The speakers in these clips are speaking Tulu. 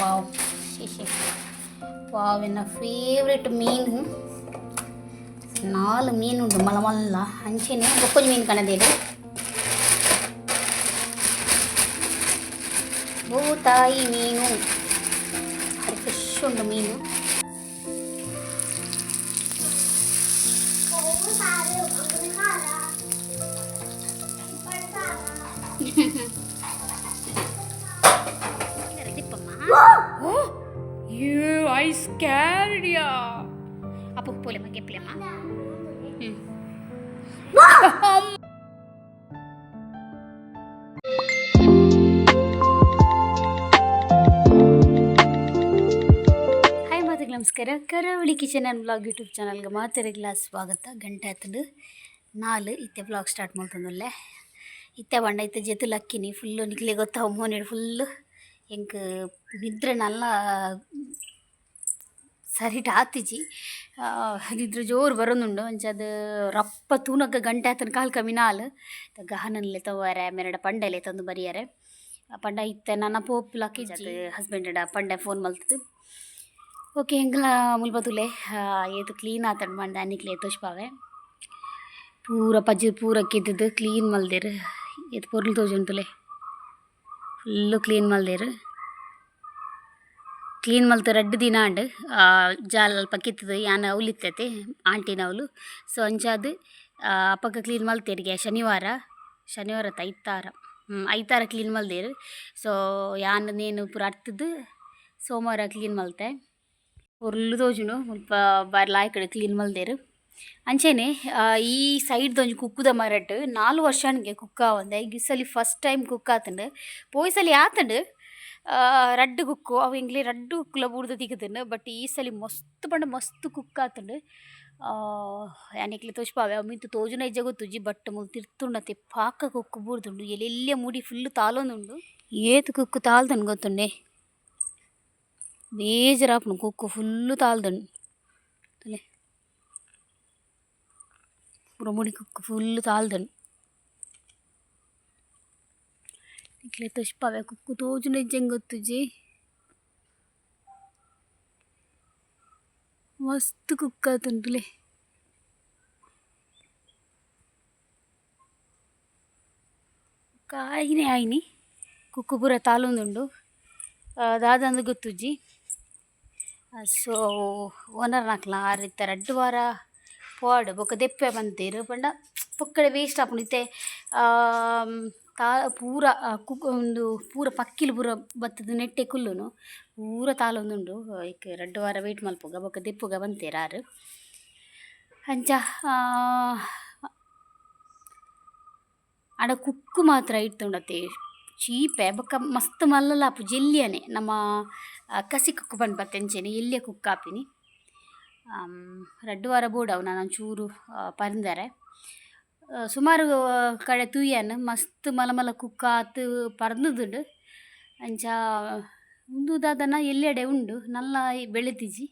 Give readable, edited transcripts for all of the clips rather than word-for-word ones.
ವಾವ್, she, wow, ಎನ್ನ ಫೇವ್ರೆಟ್ ಮೀನು. ನಾಲ್ ಮೀನು ಉಂಡು ಮಲ್ಲ ಮಲ್ಲ. ಅಂಚೆನೆ ಬೊಕ್ಕೊಂಜಿ ಮೀನು ಕನದೇರು. ಬೂತಾಯಿ ಮೀನು, ಫ್ರೆಶ್ ಉಂಡು ಮೀನು. You, I scared ya. Appu ಪೋಲೆಮ್ಮ, ಗೆಪ್ಲೆಮ್ಮ. ಹ್ಞೂ. ಹಾಯ್ ಮಾತುಗಳು, ನಮಸ್ಕಾರ. ಕರಾವಳಿ ಕಿಚನ್ ಆ್ಯಂಡ್ ಬ್ಲಾಗ್ ಯೂಟ್ಯೂಬ್ ಚಾನಲ್ಗೆ ಮಾತೆರೆಗ್ಲಾ ಸ್ವಾಗತ. ಗಂಟೆ ಆತಂಡು 4. ಇತ್ತೆ ಬ್ಲಾಗ್ ಸ್ಟಾರ್ಟ್ ಮಲ್ತೊಂದುಲ್ಲೆ. ಇತ್ತೆ ಪಂಡ ಇತ್ತೆ ಜೆತ್ತು ಲಕ್ಕಿನಿ. ಫುಲ್ಲು ನಿಕ್ಲೆ ಗೊತ್ತಾವು, ಮೋನೆಡ್ ಫುಲ್ಲು ಎಂಕ್ ನಿದ್ರೆ ನಲ್ಲ ಸರಿಟ್ ಆತಿಜಿ. ನಿದ್ರೆ ಜೋರು ಬರೋದುಂಡು. ಅಂಚಾದ್ ರಪ್ಪ ತೂನಗ ಗಂಟೆ ಆತನ ಕಾಲ್ ಕಮ್ಮಿ ನಾಲ್. ಗಹನನ್ಲೆ ತೋವರೆ ಮೆರಡ ಪಂಡೆಲೆ ತಂದು ಬರಿಯರೆ ಪಂಡ ಇತ್ತೆ ನನ್ನ ಪೋಪ್ ಲಕ್ಕಿಜಿ. ಹಸ್ಬೆಂಡ್ ಪಂಡೆ ಫೋನ್ ಮಲ್ತದು. ಓಕೆ, ಎಂಕಲ ಮುಲ್ಪ ತೂಲೆ, ಏತ್ ಕ್ಲೀನ್ ಆತಂಡ್ ಪಂಡ ನಿಕ್ಲೆ ತೋಜ್ಪಾವೆ. ಪೂರ ಪಜಿ ಪೂರ ಕೆತ್ತುದು ಕ್ಲೀನ್ ಮಲ್ದೆರ್. ಏತ್ ಪೊರ್ಲು ತೋಜುಂಡು ತೂಲೆ. ಫುಲ್ಲು ಕ್ಲೀನ್ ಮಲ್ದೆರ್. ಕ್ಲೀನ್ ಮಲ್ತ್ ರಡ್ಡ್ ದಿನ ಆಂಡ್. ಜಾಲ್ ಅಲ್ಪ ಕೆತ್ತುದು ಯಾನ್ ಅವ್ಲು ಇತ್ತತೆ, ಆಂಟಿನವ್ಲು. ಸೊ ಅಂಚಾದ್ ಅಪಗ ಕ್ಲೀನ್ ಮಲ್ತೆರ್ಗೆ. ಶನಿವಾರ, ಶನಿವಾರ ಅತ್ತ, ಐತಾರ, ಐತಾರ ಕ್ಲೀನ್ ಮಲ್ದೆರ್. ಸೊ ಯಾನ್ ನೇನು ಪೂರ ಅರ್ತ್‌ದ್ ಸೋಮವಾರ ಕ್ಲೀನ್ ಮಲ್ತೆ. ಪೊರ್ಲು ತೋಜುಂಡು. ಮುಲ್ಪ ಬಾರಿ ಲಾಯ್ಕಡ್ ಕ್ಲೀನ್ ಮಲ್ದೆರ್. ಅಂಚೆನೆ ಈ ಸೈಡ್‌ದ ಒಂಜಿ ಕುಕ್ಕುದ ಮರಟ್ 4 ವರ್ಷ ಆಂಡ್ಗೆ ಕುಕ್ಕು ಆವಂದೆ. ಈ ಸಲಿ ಫಸ್ಟ್ ಟೈಮ್ ಕುಕ್ಕು ಆತುಂಡು. ಪೋಯಿ ಸಲಿ ಆತುಂಡು ರಡ್ಡ್ ಕುಕ್ಕು. ಅವು ಎಂಕ್ಲೆ ರಡ್ಡ್ ಕುಕ್ಕುಲ ಬೂರ್ದು ತಿಕ್ಕುದುಂಡು. ಬಟ್ ಈ ಸಲಿ ಮಸ್ತ್ ಪಂಡ ಮಸ್ತ್ ಕುಕ್ಕು ಆತುಂಡು. ಯಾನ್ ನಿಕ್ಲೆ ತೋಜ್ಪಾವೆ. ಅವು ಮಿತ್ತ್ ತೋಜುನ ಇಜ್ಜ ಗೊತ್ತುಜ್ಜಿ, ಬಟ್ ಮೂಲು ತಿರ್ತುಂಡತೆ ಪಾಕ ಕುಕ್ಕು ಬೂರ್ದುಂಡು. ಎಲ್ಲೆಲ್ಯ ಮುಡಿ ಫುಲ್ ತಾಲೊಂದುಂಡು. ಏತ್ ಕುಕ್ಕು ತಾಲ್ದುಂಡು ಗೊತ್ತುಂಡೆ? ಬೇಜಾರಾಪುಂಡು. ಕುಕ್ಕು ಫುಲ್ಲು ತಾಲ್ದುಂಡು ತೂಲೆ. ಪೂರ ಮುಡಿ ಕುಕ್ಕು ಫುಲ್ಲು ತಾಲ್ದುಂಡು. ನಿಕ್ಲೆ ತೋಜ್ಪಾವೆ. ಕುಕ್ಕು ತೋಜುನ ಇಜ್ಜಂಗ್ ಗೊತ್ತುಜ್ಜಿ. ಮಸ್ತ್ ಕುಕ್ಕು ಆತುಂಡು ತೂಲೆ. ಆಯಿನೆ ಆಯಿನಿ ಕುಕ್ಕು ಪೂರ ತಾಲೊಂದುಂಡು. ದಾದಂದ್ ಗೊತ್ತುಜ್ಜಿ. ಸೊ ಓನರ್ ನಕ್ಲ ಆರ್ ಇತ್ತೆ ರಡ್ಡ್ ವಾರ ಪೋವಡ್ ಬೊಕ ದೆಪ್ಪೆ ಪಂತೆರ್. ಪಂಡ ಪೊಕ್ಕಡೆ ವೇಸ್ಟ್ ಆಪುಂಡು ಇತ್ತೆ. ತಾ ಪೂರ ಕುಕ್ಕು ಉಂದು ಪೂರ ಪಕ್ಕಿಲು ಪೂರ ಬತ್ತುದು ನೆಟ್ಟೆ ಕುಲ್ಲುನು. ಪೂರ ತಾಲೊಂದುಂಡು. ಐಕ್ ರಡ್ಡ್ ವಾರ ವೇಟ್ ಮಲ್ಪುಗ, ಬೊಕ ದೆಪ್ಪುಗ ಪಂತೆರ್ ಆರ್. ಅಂಚ ಆಂಡ ಕುಕ್ಕು ಮಾತ್ರ ಇತ್ತುಂಡತೆ ಚೀಪೆ. ಬೊಕ ಮಸ್ತ್ ಮಲ್ಲ ಆಪುಜಿ, ಎಲ್ಯನೆ. ನಮ ಕಸಿ ಕುಕ್ಕು ಪನ್ಪತ್ತೆ, ಅಂಚೆನೆ ಎಲ್ಯ ಕುಕ್ಕು ಆಪಿನಿ. ರಡ್ಡ್ ವಾರ ಬೋಡು ಅವು ನನ ಒಂಚೂರು ಪರ್ಂದರೆ. ಸುಮಾರು ಕಡೆ ತೂಯನ್, ಮಸ್ತ್ ಮಲ್ಲ ಮಲ್ಲ ಕುಕ್ಕು ಆತ್ ಪರ್ಂದುಂಡು. ಅಂಚ ಉಂದು ದಾದನ ಎಲ್ಯಡೆ ಉಂಡು, ನಲ್ಲ ಬೆಳೆತಿಜಿ.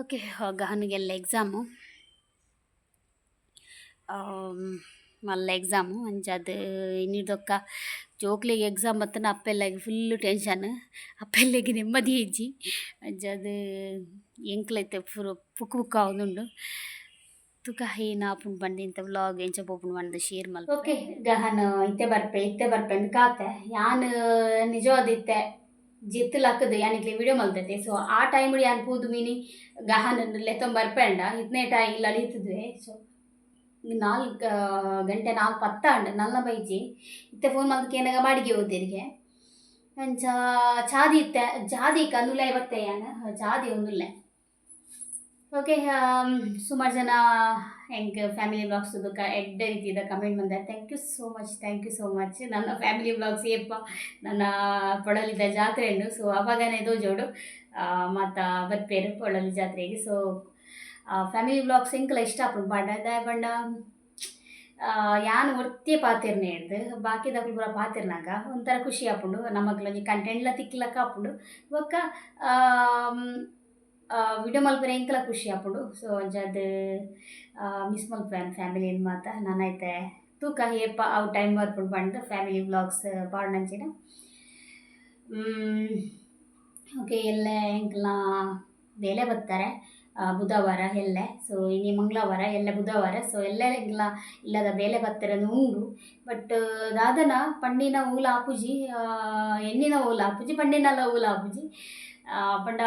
ಓಕೆ, ಗಹನಿಗೆಲ್ಲ ಎಕ್ಸಾಮು, ಮಲ್ಲ ಎಕ್ಸಾಮು. ಅಂಚಾದ್ ಇನಿದೊಕ್ಕ ಜೋಕ್ಲೆಗ್ ಎಕ್ಸಾಮ್ ಬತ್ತುಂಡ ಅಪ್ಪೆಲ್ಲಾಗ್ ಫುಲ್ಲು ಟೆನ್ಷನ್. ಅಪ್ಪೆಲ್ಲೆಗ್ ನೆಮ್ಮದಿ ಇಜ್ಜಿ. ಅಂಚಾದ್ ಎಂಕ್ಲ ಇತ್ತೆ ಪೂರ ಪುಕ್ಕು ಪುಕ್ಕು ಆವೊಂದುಂಡು. ತುಕ ಏನ್ ಆಪುಂಡು ಪಂದ್, ಇಂತ ವ್ಲಾಗ್ ಎಂಚ ಪೋಪುಂಡು ಪಂದ್ ಶೇರ್ ಮಲ್ಪುವೆ. ಓಕೆ, ಗಹನ್ ಇತ್ತೆ ಬರ್ಪೆ, ಇತ್ತೆ ಬರ್ಪೆ ಅಂದ್ ಕಾತೆ. ಯಾನ್ ನಿಜವಾದ್ ಇತ್ತೆ ಜೆತ್ತ್ ಲಕ್ಕುದು ಯಾನ್ ಇಕ್ಲೆ ವಿಡಿಯೋ ಮಲ್ತತೆ. ಸೊ ಆ ಟೈಮ್ ಯಾನ್ ಪೋದು ಮಿನಿ ಗಹನ್ ಲೆತ್ತೊಂದು ಬರ್ಪೆಂಡ ಇತ್ನೇಟ ಇಲ್ಲಲ್ ಇತ್ತುದುವೆ. ಸೊ 4 ಗಂಟೆ 4:10 ಆಂಡ್, ನಲ್ಲ ಬೈಜಿ. ಇತ್ತೆ ಫೋನ್ ಮಲ್ತ್ ಕೇನಗ ಬಾಡಿಗೆ ಪೋತೆರಿಗೆ. ಅಂಚ ಚಾದಿ ಇತ್ತೆ ಜಾದಿ ಕಂದುಲಾಯಿ ಬತ್ತೆ, ಯಾನ್ ಚಾದಿ ಒಂದುಲ್ಲೆ. ಓಕೆ, ಸುಮಾರು ಜನ ಎಂಕ್ ಫ್ಯಾಮಿಲಿ ವ್ಲಾಗ್ಸ್ ತೂದು ಎಡ್ಡೆ ರೀತಿದ ಕಮೆಂಟ್ ಮಂದೆ. Thank you so much, thank you so much. ನನ್ನ ಫ್ಯಾಮಿಲಿ ವ್ಲಾಗ್ಸ್ ಏಪ ನನ್ನ ಪೊಳಲಿದ ಜಾತ್ರೆ ಉಂಡು. ಸೊ ಅವಾಗನೇ ತೋಜೋಡು. ಮಾತ ಬರ್ಪೇರು ಪೊಳಲಿ ಜಾತ್ರೆಗೆ. ಸೊ ಫ್ಯಾಮಿಲಿ ವ್ಲಾಗ್ಸ್ ಎಂಕಲ ಇಷ್ಟ ಆಪುಂಡು ಪಂಡ, ದಾಯೆ ಪಂಡ ಯಾನ್ ಒರ್ತಿಯೇ ಪಾತೆರ್ನೆ ಹಿಡ್ದು ಬಾಕಿದಕುಲು ಪೂರ ಪಾತೆರ್ನಾಗ ಒಂಥರ ಖುಷಿ ಆಪುಂಡು. ನಮಕ್ಲ ಒಂಜಿ ಕಂಟೆಂಟ್ಲ ತಿಕ್ಲಕ ಆಪುಂಡು. ಬೊಕ್ಕ ವಿಡಿಯೋ ಮಲ್ಪೆರೆ ಎಂಕಲ ಖುಷಿ ಆಪುಂಡು. ಸೊ ಅಂಚಾದ್ ಮಿಸ್ ಮಲ್ಪುವೆ ಫ್ಯಾಮಿಲಿನ್ ಮಾತ. ನನ ಇತ್ತೆ ತೂಕ ಏಪ ಅವು ಟೈಮ್ ಬರ್ಪುಂಡು ಪಂದ್ ಫ್ಯಾಮಿಲಿ ವ್ಲಾಗ್ಸ್ ಪಾಡುನಂಚಿನ. Okay ಎಲ್ಲ ಎಂಕಲ್ನ ಬೇಲೆ ಬರ್ತಾರೆ ಬುಧವಾರ ಎಲ್ಲ. ಸೊ ಇನಿ ಮಂಗಳವಾರ ಎಲ್ಲ ಬುಧವಾರ. ಸೊ ಎಲ್ಲ ಎಂಕಲ್ನ ಇಲ್ಲದ ಬೇಲೆ ಬತ್ತಾರೆ ಉಂಡು. ಬಟ್ ದಾದನ ಪಂಡಿನ ಊಲ ಆಪುಜಿ, ಎಣ್ಣಿನ ಊಲ ಆಪುಜಿ, ಪಂಡಿನಲ ಊಲ ಆಪುಜಿ. ಪಂಡ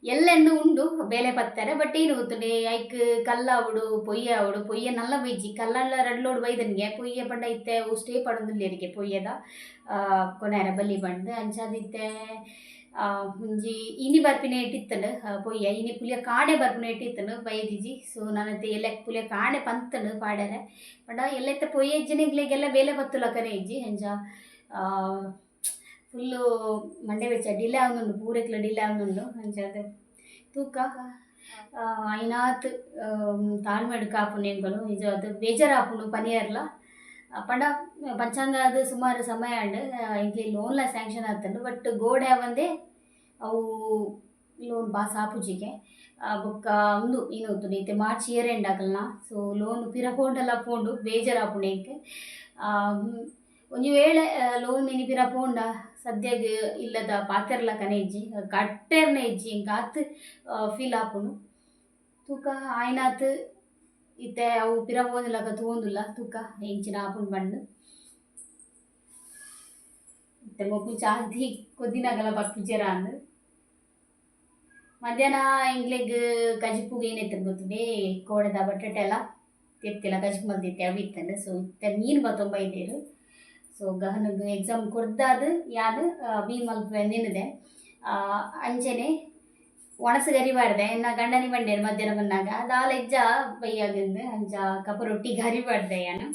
ಎಲ್ಲೆಂದು ಉಂಡು ಬೇಲೆ ಪತ್ತಾರೆ. ಬಟ್ ಏನು ಗೊತ್ತುಂಡೆ ಐಕ್ ಕಲ್ಲಾವಡು ಪೊಯ್ಯ ಆವಡು, ಪೊಯ್ಯ ನಲ್ಲ ಬೈಜಿ ಕಲ್ಲಲ್ಲ ರಡ್ಲೋಡು ಬೈದನ್ಗೆ ಪೊಯ್ಯ ಪಂಡ ಇತ್ತೆ ಅವು ಸ್ಟೇ ಪಡೊಂದುಲ್ಲೆರಿಗೆ ಪೊಯ್ಯದ ಕೊನೆರ ಬಲ್ಲಿ ಬಂದು ಅಂಚಾದಿತ್ತೆ. ಒಂಜಿ ಇನಿ ಬರ್ಪಿನ ಇಟ್ಟಿತ್ತಂಡು ಪೊಯ್ಯ ಇನಿ ಪುಲಿಯ ಕಾಡೆ ಬರ್ಪಿನ ಇಟ್ಟಿತ್ತಂಡು ಬೈದಿಜಿ. ಸೊ ನಾನತ್ತೆ ಎಲ್ಲ ಪುಲಿಯ ಕಾಡೆ ಪಂತಂಡು ಪಾಡ್ಯಾರೆ. ಪಂಡ ಎಲ್ಲೈತೆ ಪೊಯ್ಯ ಇಜ್ಜಿನಿಗ್ಲಿಗೆಲ್ಲ ಬೇಲೆ ಬತ್ತುಲಕನೆ ಇಜ್ಜಿ. ಅಂಚ ಫುಲ್ಲು ಮಂಡೆ ಬೆಚ್ಚ ಡಿಲೇ ಆವೊಂದುಂಡು, ಪೂರೆಕ್ಲ ಡಿಲೇ ಆವೊಂದುಂಡು. ಅಂಚಾದ್ ತೂಕ ಐನಾತ್ ತಾಳ್ಮೆಡ್ ಕಾಪುನು ಎಂಕುಲು ನಿಜವಾದ್ ಬೇಜಾರಾಪುಂಡು ಪನಿಯರ್ಲ. ಪಂಡ ಪಂಚಾಂಗ ಅದು ಸುಮಾರು ಸಮಯ ಆಂಡ್ ಎಂಕ್ಲೆ ಲೋನ್ಲ ಸ್ಯಾಂಕ್ಷನ್ ಆತುಂಡು. ಬಟ್ ಗೋಡೆ ಆವಂದೆ ಅವು ಲೋನ್ ಪಾಸ್ ಆಪುಜಿಗೆ. ಬೊಕ್ಕ ಉಂದು ಏನು ಗೊತ್ತುಂಡು ಇತ್ತೆ March year end ಆಕಲ್ನ. So loan ಪಿರ ಪೋಂಡಲ ಪೋಂಡು ಬೇಜಾರಾಪುಂಡು ಎಂಕ್. ಒಂಜಿ ವೇಳೆ ಲೋನ್ ಮಿನಿ ಪಿರ ಪೋಂಡ ಸದ್ಯಗ್ ಇಲ್ಲದ ಪಾತೆರ್ಲ ಕನೆ ಇಜ್ಜಿ, ಕಟ್ಟೆರ್ನ ಇಜ್ಜಿ, ಎಂಕ್ ಆತ್ ಫೀಲ್ ಆಪುಂಡು. ತೂಕ ಆಯ್ನಾತ್ ಇತ್ತೆ ಅವು ಪಿರ ಪೋಂದಿಲಕ ತೂವೊಂದುಲ್ಲ. ತೂಕ ಎಂಚಿನ ಆಪುಂಡು ಪಂದ್. ಇತ್ತೆ ಮೊಕ್ಲು ಚಾದಿ ಕೊದ್ದಿನಗಲ ಬರ್ಪುಜೆರಾ ಅಂದ್. ಮಧ್ಯಾಹ್ನ ಎಂಕ್ಲೆಗ್ ಕಜಿಪುಗು ಏನಿತ್ತುಂಡು ಗೊತ್ತುಂಡೆ, ಕೋಡೆದ ಬಟಾಟೆ ಎಲ್ಲ ತೆತ್ತಿಲ ಕಜಿಪು ಮಲ್ದಿತ್ತೆ ಅವು ಇತ್ತಂಡು. ಸೊ ಇತ್ತೆ ಮೀನು ಬತ್ತೊಂಬ ಇದ್ದೇರು. ಸೊ ಗಹನಗ್ ಎಕ್ಸಾಮ್ ಕೊರ್ದಾದ್ ಯಾನ್ ಮೀನು ಮಲ್ಪುವೆ ನೆನೆದೆ. ಅಂಚನೆ ಒಣಸು ಗರಿ ಪಾಡ್ದೆ. ಎನ್ನ ಗಂಡನಿ ಬಂಡೇರು ಮಧ್ಯಾಹ್ನ ಬಂದಾಗ ದಾಲ ಇಜ್ಜ ಬಯ್ಯಾಗಂದು ಅಂಚ ಕಪ್ಪ ರೊಟ್ಟಿ ಗರಿ ಪಾಡ್ದೆ ಯಾನ್.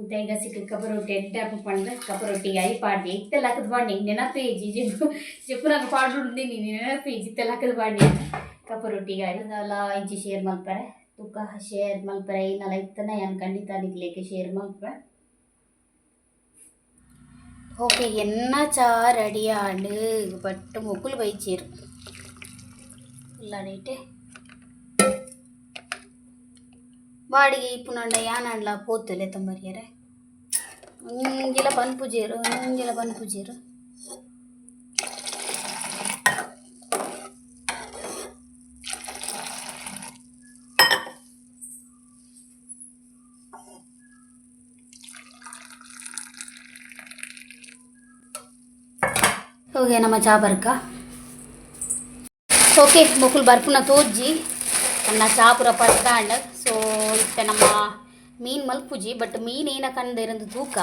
ಉದಯ ಗಸಿಕ್ ಕಪ್ಪ ರೊಟ್ಟಿ ಎಡ್ಡೆ ಪಂಡ್ ಕಪ್ಪ ರೊಟ್ಟಿಗೆ I ಪಾಡ್ದೆ. ಇತ್ತೆ ಲಕ್ಕದ ಪಾಡ್ನೆ ನೆನಪೇ ಇಜ್ಜಿ. ಜೆಪ್ಪು ಜೆಪ್ಪುನಾಗ ಪಾಡುಂಡು ನೆನಪೇ ಇಜ್ಜಿ. ಇತ್ತೆ ಲಕ್ಕದ ಪಾಡ್ನೆ ಕಪ್ಪ ರೊಟ್ಟಿಗೆ ದಾಲ ಇಜ್ಜಿ ಶೇರ್ ಮಲ್ಪರೆ. ತುಕ್ಕ ಶೇರ್ ಮಲ್ಪರೆ ಇನ್ನಲ ಇತ್ತನ ಯಾನ್ ಖಂಡಿತ ನಿಕ್ಲೆಗ್ ಶೇರ್ ಮಲ್ಪೆ. ಓಕೆ ಎನ್ನ ಚಾ ರೆಡಿ ಆಂಡ್. ಬಟ್ ಮೊಕುಲು ಬೈಚೇರು ಉಳ್ಳಾಡೈಟೆ ಬಾಡಿಗೆ ಇಪ್ಪುನಂಡ ಯಾನಂಡ್ಲ ಪೋತುಲೆ ತಂಬರಿಯರೆ. ಒಂಜಿಲ ಪನ್ಪುಜೆರು, ಒಂಜಿಲ ಪನ್ಪುಜೆರು. ಓಕೆ ನಮ್ಮ ಚಾ ಬರ್ಕ. ಓಕೆ ಮೊಕುಲು ಬರ್ಪುನ ತೋಜ್ಜಿ ನನ್ನ ಚಾ ಪೂರ ಪರ್ದಾಂಡ್. ಸೊ ಇತ್ತೆ ನಮ್ಮ ಮೀನು ಮಲ್ಪುಜಿ. ಬಟ್ ಮೀನು ಏನ ಕಂದಿರಂದು ತೂಕ.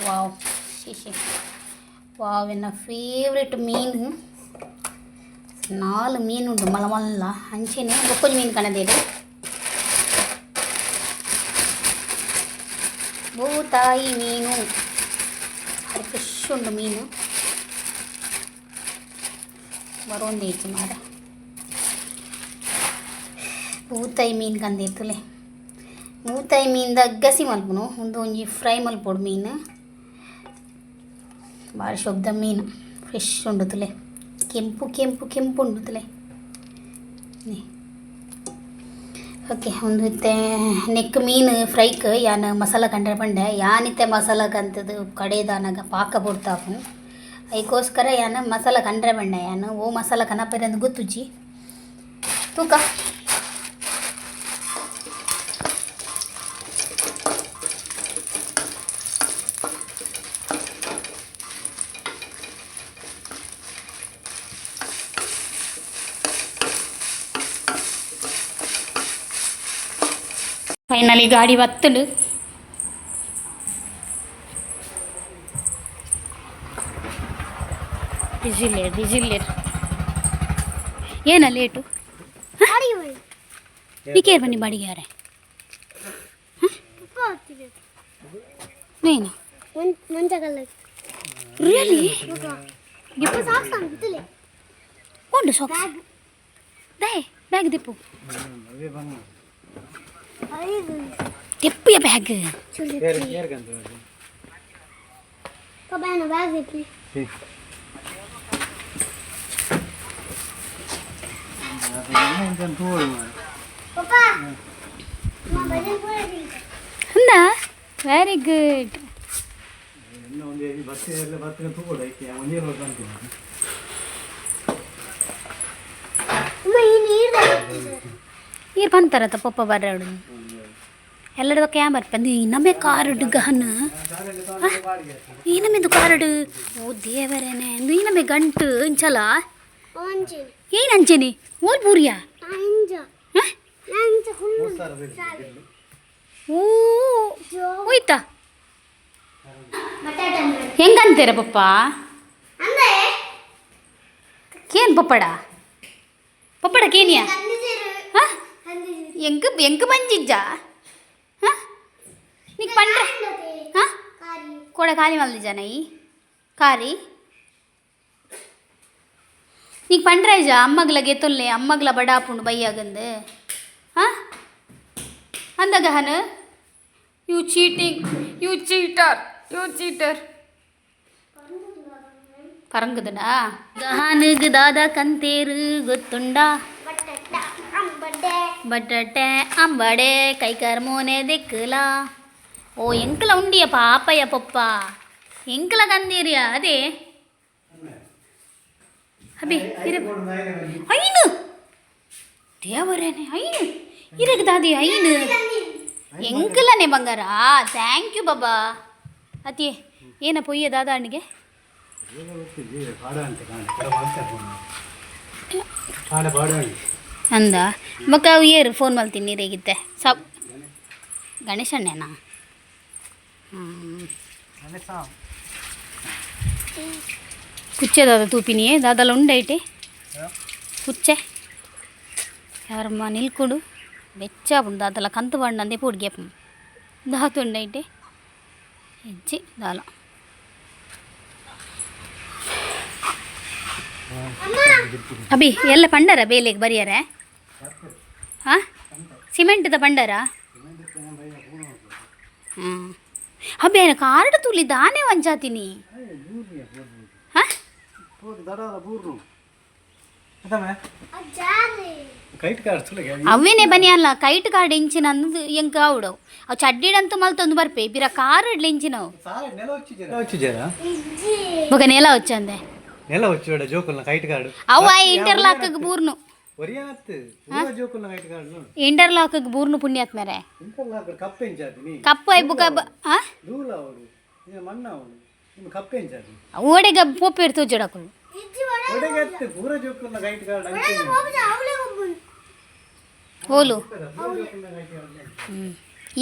ವಾವ್ ಶಿಶಿ ವಾವ್ ಎನ್ನ ಫೇವ್ರೆಟ್ ಮೀನು. ನಾಲ್ ಮೀನು ಉಂಟು ಮಲ್ಲ ಮಲ್ಲ. ಅಂಚೆನೆ ಬೊಕ್ಕೊಂಜಿ ಮೀನು ಕಣದೇರು ಬೂತಾಯಿ ಮೀನು. ಅದು ಫ್ರೆಶ್ ಉಂಡು ಮೀನು ಬರೋಂದು ಮಾರ. ಬೂತಾಯಿ ಮೀನು ಕಂದಿರ್ತುಲೆ. ಬೂತಾಯಿ ಮೀನ್ದ ಗಸಿ ಮಲ್ಪುನು ಉಂದು ಒಂಜಿ ಫ್ರೈ ಮಲ್ಪೊಡು ಮೀನು. ಭಾರಿ ಶಬ್ದ ಮೀನು ಫ್ರೆಶ್ ಉಂಡು ತುಲೆ. ಕೆಂಪು ಕೆಂಪು ಕೆಂಪು ಉಂಡು ತುಲೆ. ಓಕೆ ಒಂದು ಇತ್ತೆ ನೆಕ್ ಮೀನು ಫ್ರೈಕ್ ಯಾನ್ ಮಸಾಲ ಕಂಡ್ರೆ ಪಂಡೆ. ಯಾನಿತ್ತೆ ಮಸಾಲ ಕಂತದು ಕಡೆದಾನಗ ಪಾಕ ಬೊಡ್ತಾಪುನು. ಐಕೋಸ್ಕರ ಯಾನ್ ಮಸಾಲ ಕಂಡ್ರೆ ಬಂಡೆ. ಯಾನ್ ಓ ಮಸಾಲ ಕನಪೆರಂದು ಗೊತ್ತುಜ್ಜಿ. ತೂಕ ಫೈನಲಿ ಗಾಡಿ ಬತ್ತುಂಡು. ಬಿಸಿಲೇರ್ ಬಿಸಿಲೇರ್ ಏನ ಲೇಟು ನಿಕೇರ್ ಬನ್ನಿ ಬಾಡಿಗೆ ಯಾರೇ ಏನು ರಿಯಲಿ ಉಂಡು ಸಾಕ್ಸ್ they bag ದಿಪ್ಪು ತೆಪ್ಪುಯ ಬ್ಯಾಗ್. ಅಂದ Very good. ಈರ್ ಬಂತಾರತ್ತ ಪಪ್ಪ ಬರ್ರಾಡು ಎಲ್ಲರದ ಕ್ಯಾಮರ್ ಪಂದು ನಮೆ ಕಾರುಡು ಗಹನ. ಈನಮೆಂದು ಕಾರುಡು ಓ ದೇವರೇನೆ ಈನಮೆ ಗಂಟು ಇಂಚಲ. ಏನ್ ಅಂಚೆನೆ ಓಲ್ ಪೂರಿಯಾ? ಓ ಹೋಯ್ತಾ ಹೆಂಗಂತೀರ ಪಪ್ಪ? ಕೇನ್ ಪಪ್ಪಡ ಪಪ್ಪಡ ಕೇನಿಯಾ? ಹಾಂ, ಎಂಕ್ ಎಂಕ್ ಬಂಜಿಜ್ಜ? ಹಾಂ, ನೀ ಪಂಡ್ರೆ. ಹಾಂ, ಕೋಡ ಖಾಲಿ ಮಲ್ದಿಜಾನ ಈ ಕಾರಿ? ನೀಕ್ ಪಂಡ್ರೆ ಇಜ್ಜ ಅಮ್ಮಗ್ಲ ಗೆತ್ತೊಲ್ಲೆ ಅಮ್ಮಗ್ಲ ಬಡಾಪುಂಡು ಬೈಯಾಗಂದು? ಹಾಂ, ಅಂದ ಗಹನ, you cheating, you cheater, you cheater. ಪರಂಗುದನಾ ಗಹನಗ್ ದಾದ ಕಂತೇರು ಗೊತ್ತುಂಡಾ? ಬಟ್ಟಟೆ ಅಂಬಡೆ ಕೈಕರ್ ಮೋನೆ ದಿಕ್ಕಲ. ಓ ಎಂಕಲ ಉಂಡಿಯ ಪಾಪಯ್ಯ ಪಪ್ಪ ಎಂಕಲ ಕಂದೀರಿಯ ಅದೇ ಅಬಿ ಇರ. ಐನು ದೇವರೇನೆ ಐನು ಇರಗ ದಾದಿ ಐನು ಎಂಕಲನೆ ಬಂಗಾರ. Thank you ಬಾಬಾ. ಅತಿ ಏನ ಪೊಯ್ಯ ದಾದಾ ಅಣ್ಣಿಗೆ? ಅಂದ ಬೊಕ್ಕ ಅವು ಏರು ಫೋನ್ ಮಲ್ತೀನಿ ನೀರೇಗಿತ್ತೆ ಸಬ್ ಗಣೇಶಣ್ಣೇನಾ? ಕುಚ್ಚೆ ದಾದ ತೂಪಿನಿಯೇ ದಾದಲ ಉಂಡೈಟೆ ಕುಚ್ಚೆ ಯಾರಮ್ಮ ನಿಲ್ಕೊಡು ಬೆಚ್ಚಾಪುಂಡು ದಾದಲ ಕಂತು ಬಂಡಂದೆ ಪೊಡ್ಗೆ ದಾತುಂಡೈಟೆ ಹೆಜ್ಜೆ ದಾಲ. ಅಭಿ ಎಲ್ಲ ಪಂಡರ ಬೇಲೆಗೆ ಬರಿಯರೆ? ಹಾಂ, ಸಿಮೆಂಟ್ದ ಪಂಡರ? ಹ್ಞೂ ಅಬ್ಬೆ ಕಾರ್ಡ್ ತುಲಿ ದಾನೆ ವಂಚಾತೀನಿ. ಹಾಂ, ಅವೇನೆ ಬನ್ನಿ ಅಲ್ಲ ಕೈಟ್ ಕಾರ್ಡ್ ಇಂಚಿನ ಅಂದು ಎಂಕ ಆವಡು ಅವು ಚಡ್ಡಿಡಂತೂ ಮಲ್ತೊಂದು ಬರ್ಪೆ ಬಿರ ಕಾರ್ ಇಂಚಿನವು. ಬೊಕ ನೆಲ వచ్చಂದೆ. ನೆಲ వచ్చి ಜೋಕುಲ್ನ ಕೈಟ್ ಕಾರ್ಡ್. ಅವ ಇಂಟರ್ಲಾಕ್ ಬೂರ್ನು. ಒರಿಯಾತ್ ಪೂರ ಜೋಕುಲ್ನ ಕೈಟ್ ಕಾರ್ಡ್. ಇಂಟರ್ಲಾಕ್ ಬೂರ್ನು ಪುಣ್ಯಾತ್ಮರೆ. ಇಂಟರ್ಲಾಕ್ ಕಪ್ಪೆ ಇಂಚಾತಿನಿ. ಕಪ್ಪು ಐಬುಕ ಆ ದೂಲ ಅವಡು ಇದು ಮಣ್ಣ ಅವಡು ನಿಮ್ಮ ಕಪ್ಪೆ ಇಂಚಾತಿ. ಓಡೆಗ ಪೋಪೇರ್ ತೋಜಡಕುಲು. ಒಡೆಗತ್ತೆ ಪೂರ ಜೋಕುಲ್ನ ಕೈಟ್ ಕಾರ್ಡ್ ಅಂಚೆ. ಓಲು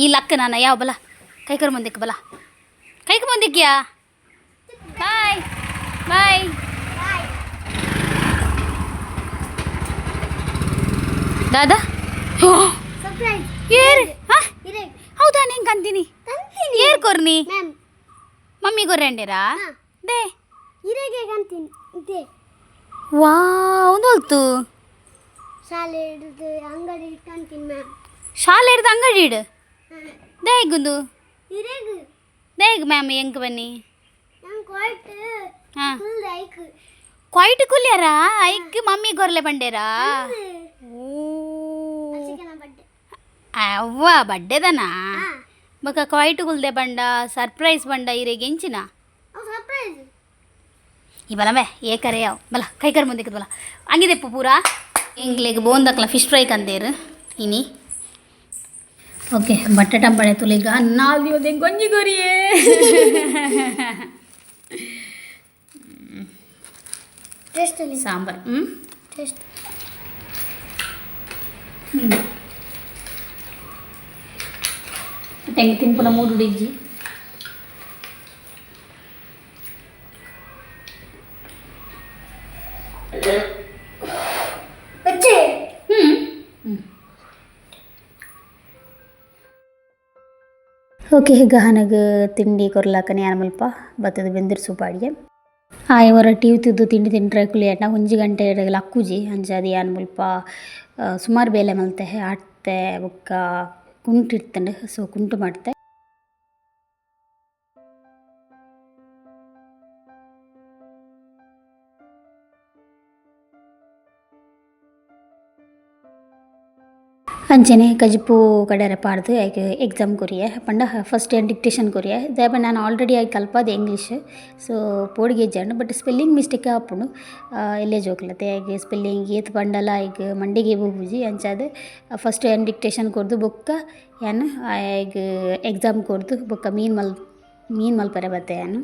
ಈ ಲಕ್ಕ ನಾನು ಯಾವ ಬಲ ಕೈಕರ್ ಮುಂದಕ್ಕೆ ಬಲ ಕೈಕ ಮುಂದಕ್ಕಿಯಾ. ಬಾಯ್ ಬಾಯ್ ದಾದಾ. ಏರ್ ಹೌದಾ? ನಿಂಗೆ ಅಂತೀನಿ ಏರ್ ಕೊರ್ನಿ ಮಮ್ಮಿ ಕೊರ್ರಂಡಿರಾ they? ವಾ ಒಂದು ಹೊಲ್ತು. ಶಾಲೆ ಹಿಡಿದು ಅಂಗಡಿ ಇಟ್ಕೊಂತೀನಿ ಮ್ಯಾಮ್. ಶಾಲೆ ಹಿಡ್ದು ಅಂಗಡಿ ಇಡು ದೇಗುಂದು. ಇರೇಗು. ದೇಗ್ ಮ್ಯಾಮ್ ಎಂಕ್ ಬನ್ನಿ. ನಂಗೆ ಕ್ವಾಯ್ಟ್. ಹಾಂ. ಫುಲ್ ಐಕ್. ಕ್ವಾಯ್ಟ್ ಕುಲ್ಯಾರಾ ಐಕ್ ಮಮ್ಮಿ ಕೊರ್ಲೆ ಬಂಡೇರಾ? ಓ. ಚಿಕನ್ ಬಡ್ಡೆ. ಅವ್ವ ಬಡ್ಡೆದನಾ? ಬೊಕ ಕ್ವಾಯ್ಟ್ ಕುಲ್ದೆ ಬಂಡ ಸರ್ಪ್ರೈಸ್ ಬಂಡ ಇರೆಗೆ ಎಂಚಿನ? ಸರ್ಪ್ರೈಸ್. ಈ ಬಲಮೆ ಏ ಕರೆ ಯಾವ ಬಲ ಕೈಕರ್ ಮುಂದಕ್ಕೆ ಬಲ ಹಂಗಿದೆಪ್ಪ ಪೂರಾ ಎಂಗ್ಲೆಗ್ ಬೋಂದಕ್ಲ ಫಿಶ್ ಫ್ರೈ ಕಂದೇರು ಇನಿ. ಓಕೆ ಬಟ್ಟಟಂಬಳೆ ತುಲಿಗ ನಾಲ್ದಿ ಒಂದೆ ಗೊಂಜಿ ಗೊರಿಯೇ. ಟೇಸ್ಟ್. ಸಾಂಬಾರ್ ಹ್ಞೂ. ಟೇಸ್ಟ್. ತೆಂಗ್ ತಿನ್ಪುನ ಮೂಡು ಡಿಜ್ಜಿ. ಹ್ಞೂ ಓಕೆ ಗಹನಗ ತಿಂಡಿ ಕೊರ್ಲಾಕನೆ ಯಾನ್ ಮುಲ್ಪ ಬತ್ತದ ಬೆಂದಿರ್ ಸೂಪಾಡಿಗೆ ಆ ಇವರ ಟಿವಿ ತಿದ್ದು ತಿಂಡಿ ತಿಂಡ್ರೆ ಕುಲಿಯಟ್ನ ಒಂಜಿ ಗಂಟೆ ಲಕ್ಕುಜಿ ಅಂಚಾದ್ ಯಾನ್ ಮುಲ್ಪ ಸುಮಾರು ಬೇಲೆ ಮಲ್ತೆ ಆಟ್ತೆ ಬೊಕ್ಕ ಕುಂಟು ಇತ್ತಂಡ್ ಸೊ ಕುಂಟು ಮಾಡ್ತೆ. ಅಂಚನೆ ಕಜಿಪು ಕಡೆರೆ ಪಾಡ್ದು ಐಕ್ ಎಕ್ಸಾಮ್ ಕೊರಿಯೆ ಪಂಡ ಫಸ್ಟ್ ಯಾನ್ ಡಿಕ್ಟೇಷನ್ ಕೊರಿಯೆ ದಾಯೆ ಪಂಡ ಯಾನ್ ಆಲ್ರೆಡಿ ಐಕ್ ಕಲ್ಪಾದೆ ಇಂಗ್ಲೀಷ್ ಸೊ ಪೋಡಿಗೆ ಇಜ್ಜಂಡ್ ಬಟ್ ಸ್ಪೆಲ್ಲಿಂಗ್ ಮಿಸ್ಟೇಕ್ ಆಪುಂಡು ಎಲ್ಲ್ಯ ಜೋಕುಲತೆ ಐಕ್ ಸ್ಪೆಲ್ಲಿಂಗ್ ಏತ್ ಪಂಡಲ ಐಕ್ ಮಂಡೆಗೆ ಪೋಪುಜಿ ಅಂಚಾದ್ ಫಸ್ಟ್ ಯಾನ್ ಡಿಕ್ಟೇಷನ್ ಕೊರ್ದು ಬೊಕ್ಕ ಯಾನ್ ಆಯಗ್ ಎಕ್ಸಾಮ್ ಕೊರ್ದು ಬೊಕ್ಕ ಮೀನ್ ಮಲ್ಪರೆ ಬತ್ತೆ ಯಾನ್.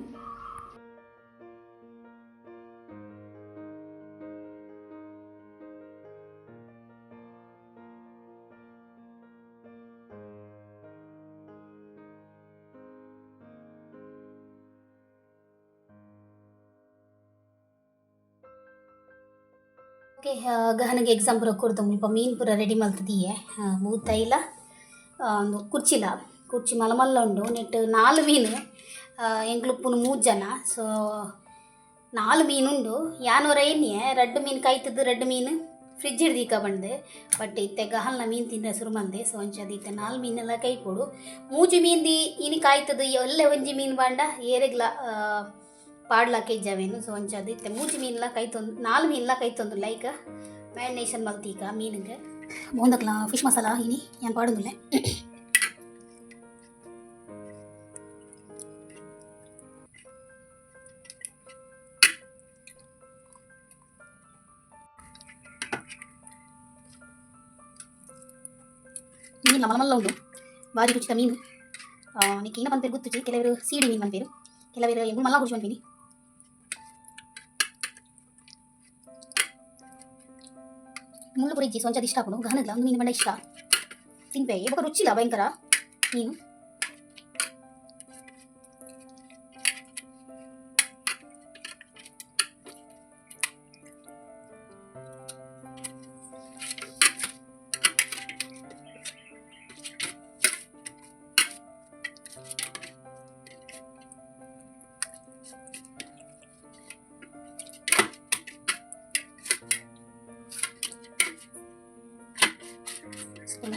ಓಕೆ ಗಹನಗೆ ಎಕ್ಸಾಮ್ ಪೂರ ಕೊರ್ದು ಮುಲ್ಪ ಮೀನ್ ಪೂರ ರೆಡಿ ಮಲ್ತುದಿಯೆ ಬೂತೈಲ ಉಂದು ಕುರ್ಚಿಲ ಕುರ್ಚಿ ಮಲ್ಲ ಮಲ್ಲ ಉಂಡು ನೆಟ್ ನಾಲ್ ಮೀನು ಎಂಕ್ಲು ಉಪ್ಪುನು ಮೂಜಿ ಜನ ಸೊ ನಾಲ್ ಮೀನು ಉಂಡು ಯಾನ್ ಒರ ಎನ್ನಿಯೆ ರಡ್ಡ್ ಮೀನು ಕೈತುದು ರಡ್ಡ್ ಮೀನು ಫ್ರಿಜ್ ದೀಕ ಬಂದೆ ಬಟ್ ಇತ್ತೆ ಗಹಲ್ನ ಮೀನು ತಿಂದರೆ ಶುರು ಮಂದೆ ಸೊ ಅಂಚಾದ್ ಇತ್ತೆ ನಾಲ್ ಮೀನೆಲ್ಲ ಕೈಪೊಡು ಮೂಜಿ ಮೀನ್ the ಇನಿ ಕಾಯ್ತದು ಎಲ್ಲೆ ಒಂಜಿ ಮೀನು ಬಾಂಡ ಏರೆಗ್ಲ ಪಾಡ್ಲಾಕ ಇಜ್ಜಾವೇನು ಸೊ ಅಂಚಾದ್ ಇತ್ತೆ ಮೂಜಿ ಮೀನ್ಲ ಕೈತೊಂದು ನಾಲ್ ಮೀನ್ಲ ಕೈತೊಂದು ಲೈಕ್ ಮ್ಯಾರಿನೇಷನ್ ಮಲ್ತೀಕ ಮೀನುಗೆ ಬೋಂದಕ್ಲ ಫಿಶ್ ಮಸಾಲ ಇನಿ ಯಾನ್ ಪಾಡೊಂದುಲ್ಲೆ. ಮೀನ್ಲ ಮಲ್ಲ ಮಲ್ಲ ಉಂಡು ಬಾರಿ ರುಚಿತ ಮೀನು ನಿಕ್ ಏನ ಪನ್ಪೆರ್ ಗೊತ್ತುಜಿ ಕೆಲವೆರ್ ಸೀಡಿ ಮೀನು ಪನ್ಪೆರ್ ಕೆಲವೆರ್ ಎಂಕುಲು ಮಲ್ಲ ಕುರ್ಚಿ ಪನ್ಪಿನಿ. ಮುಳ್ಳು ಪೂರ ಇಜ್ಜಿ ಸೊ ಅಂಚಾದ್ ಇಷ್ಟ ಆಪುಂಡು ಗಹನಗ್ಲ ಉಂದು ಮೀನು ಪಂಡ ಇಷ್ಟ ತಿನ್ಪೆ ಬೊಕ ರುಚಿಲ ಭಯಂಕರ ಮೀನು.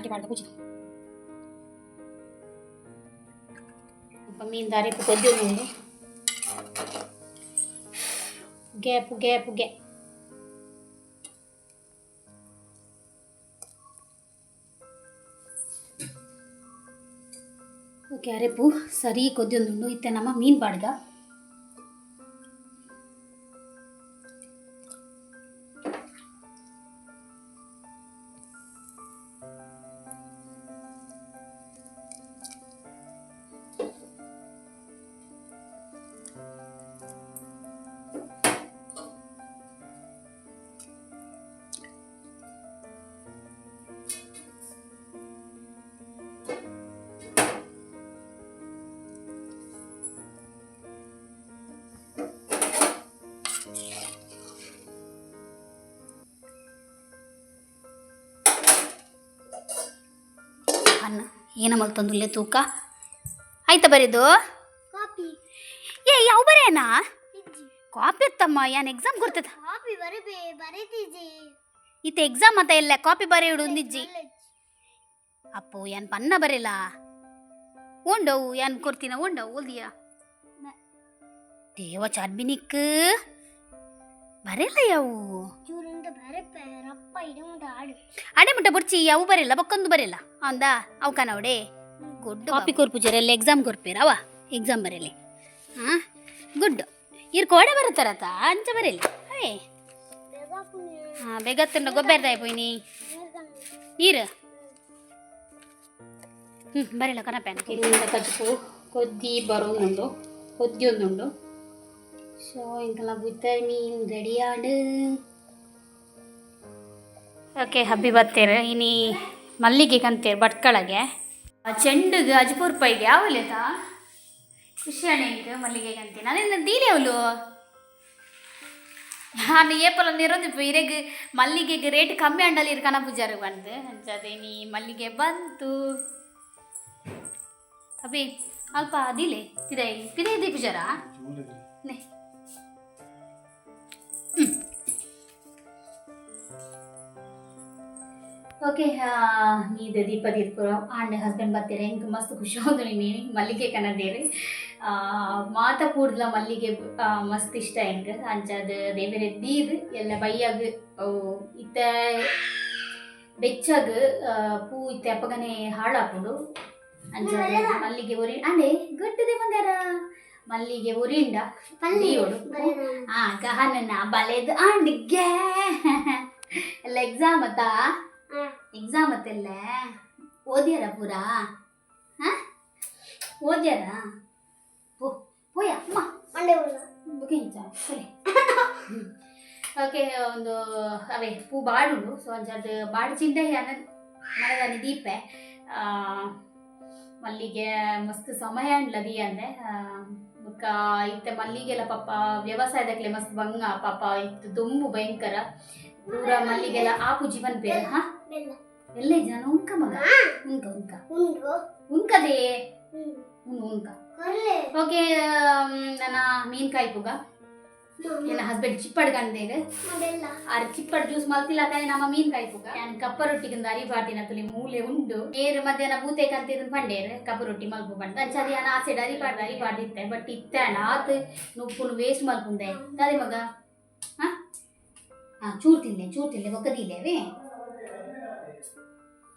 ಪಾಡ್ದ ಪೂಜಿ ಮೀನ್ ದಾರಿಪು ಕೊದ್ದಿಯುಂಡು ಪುಗೆ ಪುಗೆ ಪುಗೆ. ಓಕೆ ಅರೆಪು ಸರಿ ಕೊದ್ದಿಯುಂಡು ಇತ್ತೆ ನಮ ಮೀನ್ ಪಾಡ್ದ. ಅನ್ನ ಏನ ಮಲ್ತೊಂದುಲ್ಲೆ ತೂಕ ಆಯ್ತಾ ಬರೆದು ಕಾಪಿ ಏ ಯಾವ ಬರೇನಾ ಇಜ್ಜಿ ಕಾಪಿ ಎತ್ತಮ್ಮ ಯಾನ್ ಎಕ್ಸಾಮ್ ಕೊರ್ತದ ಕಾಪಿ ಬರಬೇ ಬರೆದಿಜಿ ಇತ್ತೆ ಎಕ್ಸಾಮ್ ಅಂತ ಇಲ್ಲ ಕಾಪಿ ಬರೆಯುಡು ಒಂದಿಜ್ಜಿ ಅಪ್ಪು ಯಾನ್ ಪನ್ನ ಬರೆಲ್ಲ ಉಂಡವು ಯಾನ್ ಕೊರ್ತಿನ ಉಂಡವು ಓಲ್ದಿಯ ದೇವ ಚಾರ್ಬಿನಿಕ್ ಬರೆಲ್ಲ ಯಾವು ಚೂರಿಂದ ಬರಪೆ ರಪ್ಪ ಇಡುಂಡ ಆಡು ಅಡೆ ಮುಟ್ಟ ಬುಡ್ಚಿ ಅವು ಬರೆಲ್ಲ ಬೊಕ್ಕೊಂದು ಬರೆಲ್ಲ ಅಂದ ಅವು ಕನವಡೆ ಗುಡ್ ಕಾಪಿ ಕೊರ್ಪುಜಾರ ಎಲ್ಲ ಎಕ್ಸಾಮ್ ಕೊರ್ಪೇರ ಅವ ಎಕ್ಸಾಮ್ ಬರೆಯಲಿ ಹಾಂ ಗುಡ್ ಇರ್ ಕೋಡೆ ಬರುತ್ತಾರತ ಅಂಚ ಬರೆಯಲಿ ಅವೇ ಬೇಗ ಪುಣ್ಯ ಹಾಂ ಬೇಗತ್ತಂಡ ಗೊಬ್ಬರದಾಯ್ ಪೋಯ್ನಿ ನೀರು ಹ್ಞೂ ಬರೆಲ್ಲ ಕನಪೇನ ಇಲ್ಲಿಂದ ಕಜ್ಪು ಕೊದ್ದಿ ಬರೋನುಂಡು ಕೊದ್ದಿ ಒಂದುಂಡು ಸೊ ಇಂಕಲ ಬುತ್ತ ಮೀನ್ ರೆಡಿ ಆಡು. ಓಕೆ ಹಬ್ಬಿ ಬತ್ತೇರು ಇನಿ ಮಲ್ಲಿಗೆ ಕಂತೇರು ಭಟ್ಕಳಗೆ ಚೆಂಡುಗೆ ಅಜ್ಪೂರ್ ಪೈಗೆ ಯಾವಲೇತಾ ಖುಷಿ ಅಣ್ಣ ಮಲ್ಲಿಗೆ ಕಂತೀನಿ ಅದೇನು ದೀಲೆ ಅವಳು ನಾನು ಏಪಲ ನಿರೊಂದು ಇರೆಗ್ ಮಲ್ಲಿಗೆಗೆ ರೇಟ್ ಕಮ್ಮಿ ಅಂಡಲ್ಲಿ ಇರ್ಕನ ಪೂಜಾರು ಬಂದು ಅಂಚದೆ ನೀ ಮಲ್ಲಿಗೆ ಬಂತು ಅಭಿ ಅಲ್ಪ ಅದಿಲೆ ಪಿದೈ ಪಿದೈ the ಪೂಜಾರ ನೆ ಓಕೆ ನೀದು ದೀಪ ದೀಪುರ ಆಂಡ್ ಹಸ್ಬೆಂಡ್ ಬರ್ತೀರ ಎಂಕ್ ಮಸ್ತ್ ಖುಷಿ ಆਉਂದು ನೀನು ಮಲ್ಲಿಗೆ ಕನದೇರು ಮಾತ ಕೂಡ್ಲ ಮಲ್ಲಿಗೆ ಮಸ್ತ್ ಇಷ್ಟ ಎಂಕ್ ಅಂಚಾದ್ ದೇವೆರೆ ದೀದ್ ಎಲ್ಲ ಬೈಯಾಗ್ ಇತ್ತೆ ಬೆಚ್ಚಗ್ ಪೂ ಇತ್ತೆ ಅಪ್ಪಗನೆ ಹಾಳಾಪುಂಡು. ಅಂಚ ಮಲ್ಲಿಗೆ ಒರಿ ಅಂಡೆ ಗಟ್ಟದೆ ಬಂಗಾರ ಮಲ್ಲಿಗೆ ಒರಿಂಡ ದೀಯೋಡು. ಆ ಗಹನನ ಬಲೆದು ಆಂಡಿಗೆ ಎಲ್ಲ ಎಕ್ಸಾಮ್ ಅತ್ತಾ? ಎಕ್ಸಾಮ್ ಅತ್ತೆಲ್ಲ ಓದ್ಯಾರ ಪೂರಾ? ಹಾ, ಓದ್ಯಾರ? ಪೋ ಪೋಯ ಅಮ್ಮ. ಬುಕಿಂಚ ಸರಿ. ಓಕೆ, ಒಂದು ಅವೇ ಪೂ ಬಾಡುಂಡು. ಸೊ ಅಂಚ ಅದು ಬಾಡು ಚಿಂತೆ ಮನದಾನಿ ದೀಪೆ. ಮಲ್ಲಿಗೆ ಮಸ್ತ್ ಸಮಯ ಅಂಡ್ಲ ದೀಯಂದೆ. ಬೊಕ್ಕ ಇತ್ತೆ ಮಲ್ಲಿಗೆಲ್ಲ ಪಾಪ ವ್ಯವಸಾಯದಕ್ಲೆ ಮಸ್ತ್ ಬಂಗ ಪಾಪ. ಇತ್ತು ದುಂಬು ಭಯಂಕರ ಪೂರ ಮಲ್ಲಿಗೆಲ್ಲ ಆಪುಜಿ ಪನ್ಪೇರು. ಹಾ, ಎಲ್ಲ ಜನ ಉಂಕ ಮಗ, ಉಂಕ ಉಂಕ ಉಂಕದೇ ಉಂಡು ಉಂಕ. ಓಕೆ, ನನ್ನ ಮೀನ್ ಕಾಯ್ಪುಗ ನನ್ನ ಹಸ್ಬೆಂಡ್ ಚಿಪ್ಪಡ್ ಕಂದೇರು. ಆರ್ ಚಿಪ್ಪಡ್ ಜ್ಯೂಸ್ ಮಲ್ತಿಲ್ಲ ತಾನೆ. ನಮ್ಮ ಮೀನ್ ಕಾಯ್ಪುಗ ಯಾನ್ ಕಪ್ಪ ರೊಟ್ಟಿಗಿಂದ ಅರಿ ಪಾಟಿನ ತುಲಿ ಮೂಲೆ ಉಂಡು. ಏರು ಮಧ್ಯಾಹ್ನ ಬೂತೆ ಕಂತಿದ್ದು ಪಂಡೇರು ಕಪ್ಪ ರೊಟ್ಟಿ ಮಲ್ಪು ಪಂಡ. ಅಂಚ ಅದು ಯಾನ್ ಆಸೆಡ್ ಅರಿ ಪಾಡ್ದು ಅರಿ ಪಾಡ್ದಿತ್ತೆ. ಬಟ್ ಇತ್ತೆ ಅಣ್ಣ ಆತ್ ನುಪ್ಪುನು ವೇಸ್ಟ್ ಮಲ್ಪುಂದೆ ದಾದೆ ಮಗ. ಹಾ ಹಾ, ಚೂರು ತಿನ್ಲೆ, ಚೂರು ತಿನ್ಲೆ, ಬೊಕ್ಕದಿಲ್ಲೇವೆ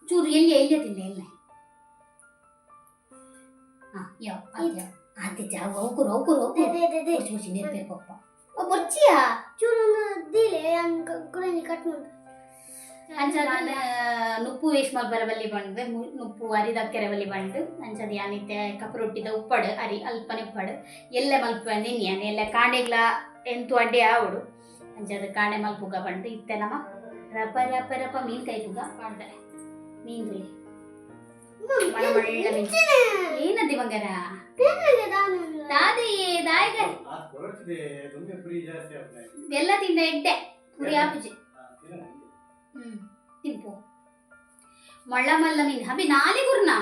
ಚೂರು. ಎಲ್ಲಿ ಎಲ್ಲಿಯ ತಿನ್ಲೆ ಎಲ್ಲ. ಹಾ, ಯಾವ ಆತ್ಯ ಆತೆ ಜಾವ ಹೋಗುರು ಹೋಗುರು ಹೋಗುರು. ಬೊರ್ಚಿ ಬೊರ್ಚಿ ನೆರ್ಪೇರು ಪಪ್ಪ. ಓ ಬೊರ್ಚಿಯಾ. ಅಂಚ ನಾನು ನುಪ್ಪು ವೇಸ್ಟ್ ಮಲ್ಪರ ಬಲ್ಲಿ ಬಂದು ನುಪ್ಪು ಅರಿದಕ್ಕೆರೆ ಬಲ್ಲಿ ಬಂದು. ಅಂಚದ ಯಾನಿತ್ತೆ ಕಪ್ಪು ರೊಟ್ಟಿದ ಉಪ್ಪಡು ಅರಿ ಅಲ್ಪನೆ ಉಪ್ಪಡು ಎಲ್ಲೆ ಮಲ್ಪ ನಿನ್ಯಾನ ಎಲ್ಲ ಕಾಂಡೆಗ್ಲ ಎಂತು ಅಡ್ಡೆ ಆವಡು. ಅಂಚದ ಕಾಂಡೆ ಮಲ್ಪುಗ ಬಂದು ಇತ್ತೆ ನಮ್ಮ ರಪ ರಪ ರಪ ಮೀನ್ ಕೈಪುಗ ಮಾಡ್ದೆ. ಮೀನ್ ತುಲಿ ಮಳ ಮಳ್ಳ ಮೀನ್. ಏನದಿ ಬಂಗಾರ ದಾದೆಯೇ ದಾಯಗ. ಬೆಲ್ಲ ತಿಂದ ಎಡ್ಡೆ ಪುರಿ ಆಪುಜಿ. ತಿನ್ಪು ಮಳ್ಳ ಮಲ್ಲ ಮೀನ್ ಹಬಿ ನಾಲೆ ಗುರ್ನಾ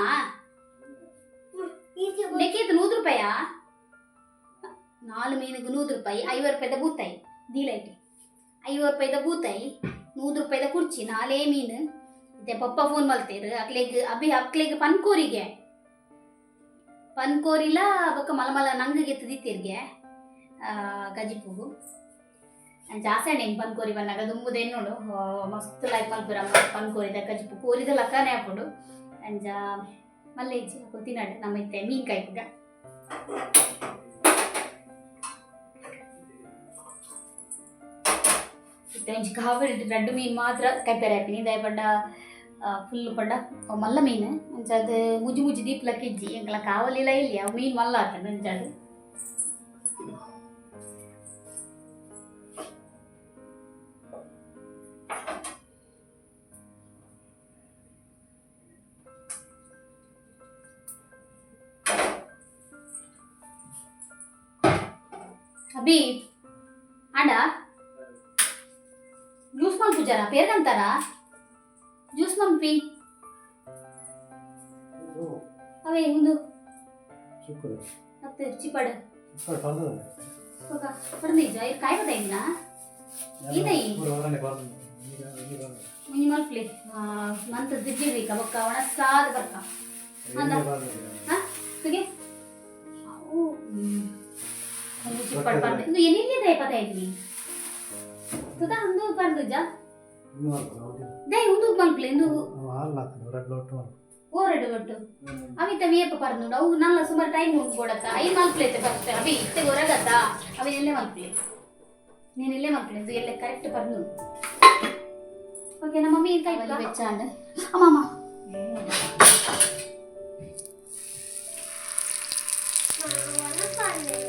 ನೆಕ್ಕಿದ್ದು 100 ರೂಪಾಯ. ನಾಲು ಮೀನಿಗೆ 100 ರೂಪಾಯಿ, 50 ರೂಪಾಯಿದ ಬೂತಾಯಿ ದೀಲೈಟಿ. 50 ರೂಪಾಯಿದ ಬೂತಾಯಿ, 100 ರೂಪಾಯಿದ ಕುರ್ಚಿ, ನಾಲೇ ಮೀನು. ಇದೆ ಪಪ್ಪ ಫೋನ್ ಮಲ್ತೇರು ಅಕ್ಲೆಗ್ ಅಭಿ ಅಕ್ಲೆಗ್ ಪನ್ಕೋರಿಗೆ ಪನ್ಕೋರಿಲ ಬೊಕ್ಕ ಮಲ ಮಲ ನಂಗೆ ಗೆತ್ತದಿತ್ತೀರ್ಗೆ ಕಜಿಪುಗು. ಅಂಚ ಆಸೆ ಹೆಂಗೆ ಪನ್ಕೋರಿ ಬಂದಾಗ ದುಂಬುದ ಎನ್ನೋಡು ಮಸ್ತ್ ಲೈಕ್ ಮಲ್ಪುರ ಪನ್ಕೋರಿದ ಕಜಿಪು. ಕೋರಿದ ಲಕ್ಕನೇ ಹಾಪುಡು. ಅಂಚ ಮಲ್ಲೆ ಇಜ್ಜಿ ಅಕುಲು ತಿನ್ನಡು. ನಮ್ಮ ಇತ್ತೆ ಮೀನ್ ಕಾಯ್ಪುಗ. ಇತ್ತೆ ಒಂಜಿ ಕಾವಲಿ ರಡ್ಡು ಮೀನ್ ಮಾತ್ರ ಕೈಪೆರೆ ಹಾಪಿನಿ. ದಾಯ ಪಂಡ ಫುಲ್ ಪಂಡ ಅವು ಮಲ್ಲ ಮೀನು. ಅಂಚ ಅದು ಮುಜಿ ಮುಜಿ ದೀಪ್ಲಕ್ಕ ಇಜ್ಜಿ ಎಂಕಲ ಕಾವಲಿಲ ಇಲ್ಲಿ. ಅವು ಮೀನ್ ಮಲ್ಲ ಆತಂಡು. ಅಂಚ ಅದು ಅಭಿ ಅಂಡ ಜ್ಯೂಸ್ ಮಲ್ಪುಜಾರ ಪೇರ್ಗಂತಾರ ಜ್ಯೂಸ್ ಮನ್ಪಿ ಅವೇ ಒಂದು ಮತ್ತೆ ಚಿಪ್ಪಡು ಪರ್ದಿಜ್ಜ ಕಾಯಿ ಬತ್ತ ಇನ್ನ ಮುಂಜಿ ಮಲ್ಪ್ಲಿ ಮಂತ ದಿಜ್ಜಿರ್ವಿಕ ಬೊಕ್ಕ ಒಣಸಾದ ಬರ್ಕ ಹಾ ತುಗೆ ಅವು ಒಂದು ಚಿಪ್ಪಡು ಪರ್ದು ಇಂದು ಎಲ್ಲಿದೆ ಪತ ಇದ್ನಿ ತುದ ಅಂದು ಪರ್ದುಜ ದೈ ಉಂದು ಮಲ್ಪ್ಲಿ ಇಂದು ಓರಡು ಒಟ್ಟು ಅವಿತ ವಿಯಪ್ಪ ಪರ್ದುಂಡು. ಅವು ನಲ್ಲ ಸುಮಾರು ಟೈಮ್ ಉಂಟು ಬೋಡತ್ತ. I ಮಲ್ಪ್ಲೈತೆ ಫಸ್ಟ್ ಅವಿ ಇತ್ತೆ ಹೊರಗತ್ತ ಅವಿ ಎಲ್ಲೇ ಮಲ್ಪ್ಲಿ ನೀನು ಎಲ್ಲೇ ಮಲ್ಪ್ಲಿ ಇದು ಎಲ್ಲೇ ಕರೆಕ್ಟ್ ಪರ್ದು. ಓಕೆ, ನಮ್ಮ ಮಮ್ಮಿ ಕೈ ಬೆಚ್ಚಾಂಡ್ ಅಮ್ಮ ಅಮ್ಮ.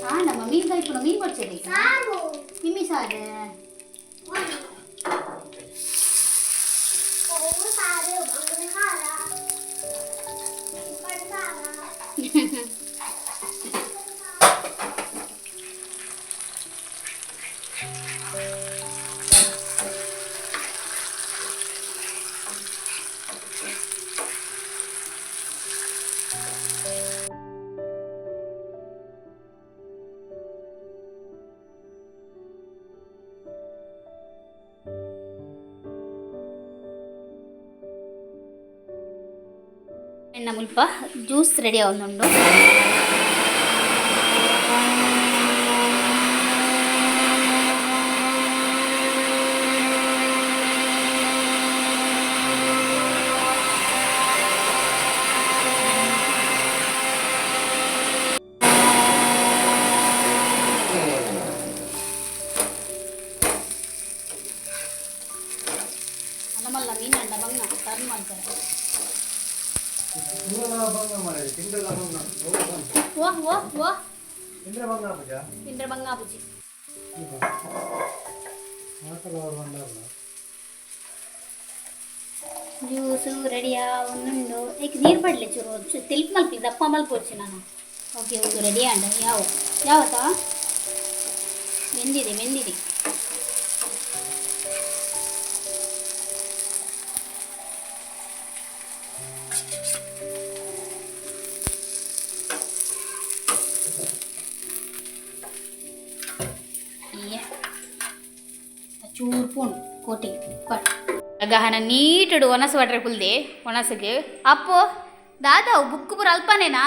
ಆ ನಮ್ಮ ಮೀನ್ ಕೈಪುನ ಮೀನ್ ಕೊಡ್ಸೇರಿ ಮಿಮ್ಮಿ ಸಾರು. ಎಣ್ಣ ಮುಲ್ಪ ಜ್ಯೂಸ್ ರೆಡಿ ಆವೊಂದುಂಡು. ಓ ಓ ಓ. ತಿಂದ್ರೆ ಬಂಗ ಪೂಜಾ. ತಿಂದ್ರೆ ಬಂಗ ಆಪುಜಿ. ಜ್ಯೂಸು ರೆಡಿಯಾ ಒಂದುಂಡು. ಏಕ್ ನೀರು ಪಡಲೆ ಚೂರು ತೆಲ್ಪು ಮಲ್ಪಿ ದಪ್ಪ ಮಲ್ಪೊಚ್ಚು ನಾನು. ಓಕೆ, ಒಂದು ರೆಡಿ ಆಂಡ. ಯಾವ ಯಾವತ್ತಾ ಬೆಂದಿದೆ ಬೆಂದಿದೆ. ಅಯ್ಯ, ಚೂರು ಪೂಂಡು ಕೋಟಿಂಗ್ ಪಟ್ ಗಹನ ನೀಟುಡು ಒಣಸು ವಾಟ್ರೆ ಕುಲ್ದೆ ಒಣಸುಗೆ. ಅಪ್ಪೋ ದಾದಾ, ಬುಕ್ ಪೂರ ಅಲ್ಪನೇನಾ?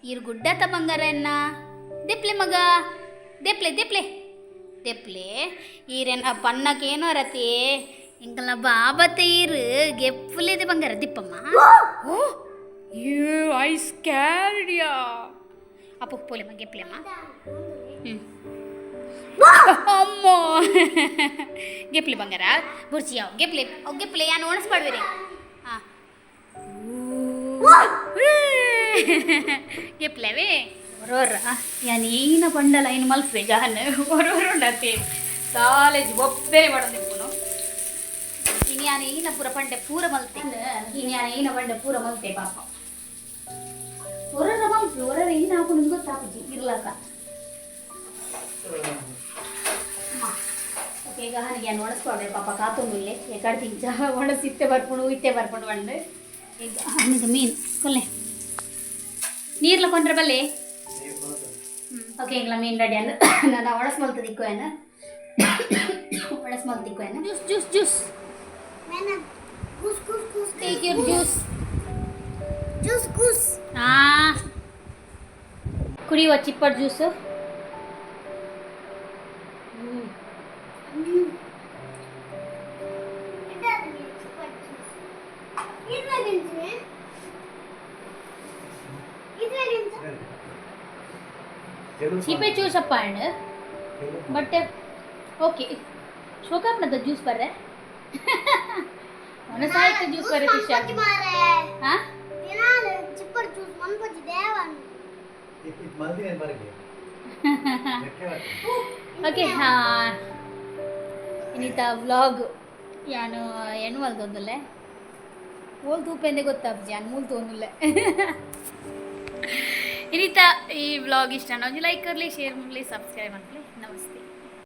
ಇರು ಗುಡ್ಡತ ಬಂಗಾರ ಎನ್ನ ದೆಪ್ಲೆ ಮಗ, ದೆಪ್ಲೆ ದೆಪ್ಲೆ ದೆಪ್ಲೆ. ಈರೆನ್ನ ಪನ್ನಕೇನೋ ರತಿ ಎಂಕಲ್ನ ಬಾಬತ್ತೆ. ಈರು ಗೆಪ್ಪುಲೇದೆ ಬಂಗಾರ ದಿಪ್ಪಮ್ಮ. ಓ ಏ ಐಸ್ ಕ್ಯಾರಿಯಾ. ಅಪ್ಪು ಪೋಲೆಮ್ಮ, ಗೆಪ್ಲೆಮ್ಮ. ಹ್ಞೂ ಅಮ್ಮ, ಗೆಪ್ಲಿ ಬಂಗಾರ ಬುರ್ಚಿ. ಯಾವ ಗೆಪ್ಲಿ ಅವು ಗೆಪ್ಲಿ ಯಾನು ಒಣಸ್ಬಾಡ್ವಿರಿ. ಹಾಂ, ಗೆಪ್ಲವೇ ಒರೋರ ಯಾನ್ ಏನ ಬಂಡಲ ಏನು ಮಲ್ಪೆ ಜಾನ್ ಒರೋರುಂಡತೆ. ಕಾಲೇಜ್ ಒಪ್ಪೇ ಮಾಡೋದಿಪ್ಪುನು. ಇನ್ನು ಯಾನ್ ಏನ ಪೂರ ಪಂಡೆ ಪೂರ ಮಲ್ತೆ. ಇನ್ನು ಯಾನ್ ಏನ ಬಂಡೆ ಪೂರ ಮಲ್ತೆ ಪಾಪ. ಒರರ ಮಲ್ಪೆ ಒರರ ಏನ ಹಾಕೊಂಡು ಗೊತ್ತಾಪುಜಿ ಇರ್ಲಕ್ಕ. ಓಕೆ, ಈಗ ನನಗೆ ಏನು ಒಣಸ್ಕೊಂಡ್ರೆ ಪಾಪ ಕಾತೊಂದುಲ್ಲೆ. ಎಕಡೆ ತಿಂಚ ಒಣಸಿ ಇತ್ತೆ ಬರ್ಕೊಂಡು ಇತ್ತೆ ಬರ್ಕೊಂಡು ಬಂದು. ಈಗ ನನಗೆ ಮೀನು ಕೊಲ್ಲೆ ನೀರ್ಲ ಕೊಂಡ್ರೆ ಬಲ್ಲೆ. ಓಕೆ, ಈಗ ಮೀನು ರೆಡಿ ಅಂದ. ನಾನು ಒಣಸ್ ಮಲ್ತದಿಕ್ಕು ಏನು, ಒಣಸ್ ಮಲ್ತಿಕ್ಕು ಏನು. Juice juice juice. मैंने घुस घुस घुस. Take your juice. Juice घुस. ಹಾಂ, ಕುಡಿಯುವ ಚಿಪ್ಪರ್ ಜ್ಯೂಸು. इधर juice, इधर गिनते, इधर गिनते. ಚೀಪೆ ಜ್ಯೂಸಪ್ಪ ಅಂಡ್ ಬಟ್ ಓಕೆ. ಶೋಕಾಪ್ನದ ಜ್ಯೂಸ್ ಬರ್ರೆ ಒಣಸಾಯ್ತು ಜ್ಯೂಸ್ ಬರ್ರೆ ಫಿಶ್. ಮಾರೆ. ಹಾಂ. ತಿನಾಲು ಚಿಪ್ಪರ್ ಜ್ಯೂಸ್ ಮನ್ಪೊಚ್ಚಿ ದೇವನ್. ಮಲ್ದಿನ ಬರಗೆ. ಓಕೆ, ಇನ್ನಿತ ವ್ಲಾಗ್ ಯಾನು ಎಣ್ಣು ಮಲ್ತೊಂದುಲ್ಲೆ. ಓಲ್ ತೂಪೆಂದೆ ಗೊತ್ತಾಪುಜಿ, ಯಾನ್ ಮೂಲ್ ತೋಂದುಲ್ಲೆ. ಇನ್ನಿತ ಈ ವ್ಲಾಗ್ ಇಷ್ಟ ಒಂಜಿ ಲೈಕ್ ಕೊರ್ಲಿ, ಶೇರ್ ಮಾಡಲಿ, ಸಬ್ಸ್ಕ್ರೈಬ್ ಮಾಡಲಿ. ನಮಸ್ತೆ.